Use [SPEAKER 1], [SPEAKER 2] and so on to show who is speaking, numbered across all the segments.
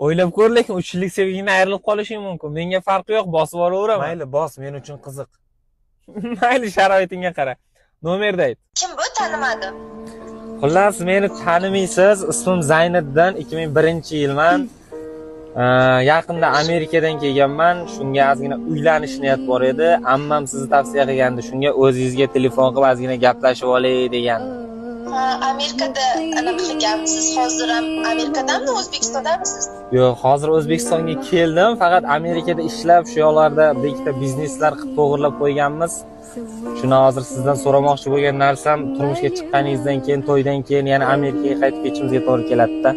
[SPEAKER 1] O'ylab ko'r, lekin 3 yillik sevgingdan ayrilib qolishing mumkin. Menga farqi yo'q, bosib yuboraveraman.
[SPEAKER 2] Mayli, bos, men uchun qiziq.
[SPEAKER 1] Mayli, sharoitingga qara. Nomerni ayt.
[SPEAKER 3] Kim bu, tanimadim.
[SPEAKER 1] Xullas, meni tanimaysiz. Ismim Zayniddin, 2001-yilman. Yaqinda Amerikadan kelganman. Shunga ozgina uylanish niyat bor edi. Ammam sizni tavsiya qilgandi. Shunga o'zingizga telefon qilib ozgina gaplashib olay degandi.
[SPEAKER 3] Ha, Amerikada anaqa qilganmisiz? Hozir ham Amerikadami, O'zbekistondamisiz?
[SPEAKER 1] Yo'q, hozir O'zbekistonga keldim. Faqat Amerikada ishlab, shu yoqlarda bir ikkita bizneslar qilib to'g'irlab qo'yganmiz. Shuni hozir sizdan so'ramoqchi bo'lgan narsam, turmushga chiqqaningizdan keyin, to'ydan keyin yana Amerikaga qaytib ketishimizga to'g'ri keladi-da.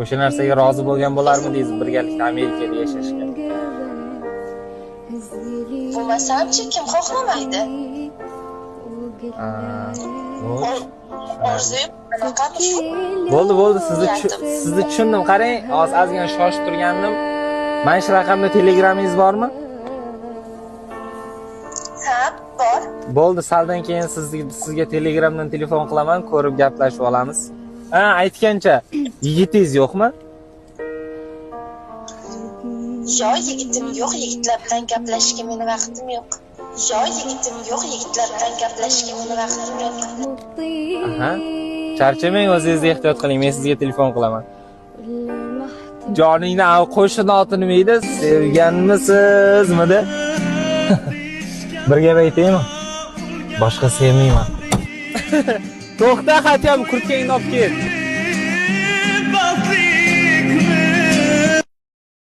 [SPEAKER 1] O'sha narsaga rozi bo'lgan bo'larmidingiz birgalikda Amerikada yashashga?
[SPEAKER 3] Bo'lmasamchi, kim xohlamaydi? Orzuyim anaqami shu?
[SPEAKER 1] Bo'ldi, bo'ldi, sizni tushundim. Qarang, hozir ozgina shoshib turgandim. Mana shu raqamda Telegramingiz bormi?
[SPEAKER 3] Ha, bor.
[SPEAKER 1] Bo'ldi, saldan keyin sizga Telegramdan telefon qilaman, ko'rib gaplashib olamiz. Ha, aytgancha, yigitingiz yo'qmi?
[SPEAKER 3] Yo'q, yigitim yo'q, yigitlar bilan gaplashishga meni vaqtim yo'q. Yo'q, yigitim yo'q, yigitlar bilan gaplashishga meni vaqtim yo'q.
[SPEAKER 1] Aha. Charchamang, o'zingizni ehtiyot qiling, men sizga telefon qilaman. Joningni qo'shin oti nima edi? Sevganmisizmi? Bir gap aytaymi? Boshqa sevmayman. To'xta, хотя бы kurtkangni olib kel.